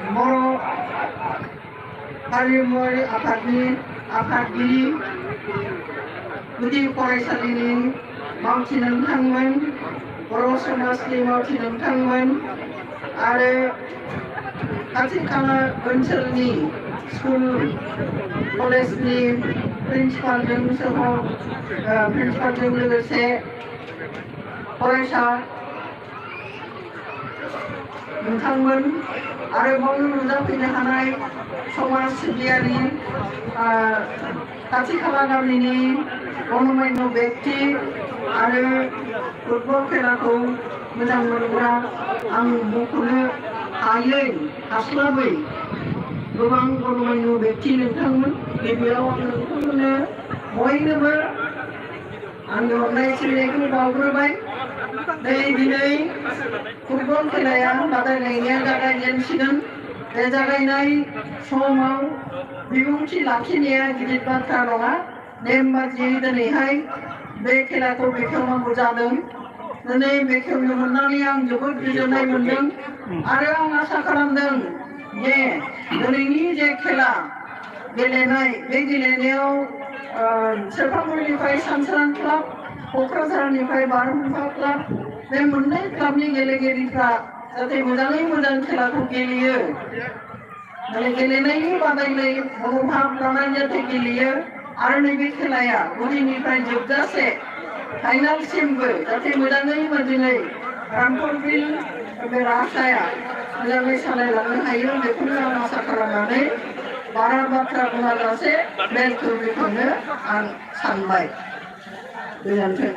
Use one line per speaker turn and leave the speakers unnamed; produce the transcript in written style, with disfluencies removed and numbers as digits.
बर' हारिमुवारि आफादनि आफादगिरि गुदि फरायसालिनि मावथि नोंथांमोन, बर' समाजनि मावथि नोंथांमोन आरो खाथि खाला ओनसोलनि स्कुल कलेजनि प्रिन्सिपालजों लोगोसे फरायसा नोंथांमोन आरो बावनो नुजाफैनो हानाय समाज सिबियारि खाथि खाला गामिनि गणमान्य व्यक्ति आरो फुटबल खेलाखौ मोजां मोनग्रा आं मख'नो हास्लाबै गोबां गणमान्य व्यक्ति नोंथांमोन। गिबियाव आं नोंथांमोननो बयनोबो आंनि अननाय सिबिनायखौ बावग्रोबाय। दिनै फुटबल खेलाया बादायलायनाया जागायजेनसिगोन। बे जागायनाय समाव बिबुंथि लाखिनाया गिदिर बाथ्रा नङा। नेम बादियै दिनैहाय बे खेलाखौ बेखेवनांगौ जादों। दिनै बेखेवनो मोननानै आं जोबोद गोजोननाय मोनदों आरो आं आसा खालामदों जे दिनैनि जे खेला गेलेनाय बे गेलेनायाव सेरफांगुरिनिफ्राय सानसोरां क्लाब, क'क्राझारनिफ्राय बारहुंखा क्लाब, बे मोननै क्लाबनि गेलेगिरिफ्रा जाहाथे मोजाङै मोजां खेलाखौ गेलेयो, गेलेनायनि बादायलाय मनोभाब लानानै जाहाथे गेलेयो आरो नैबे खेलाया गुदिनिफ्राय जोबजासे फाइनालसिमबो जाहाथे मोजाङै मोजाङै रामफलबिल बे राहाया मोजाङै सालायलांनो हायो, बेखौनो आं आसा खालामनानै बारा बाथ्रा बुङाजासे मेलखौ बेखौनो आं सानबाय। गोजोन्थों।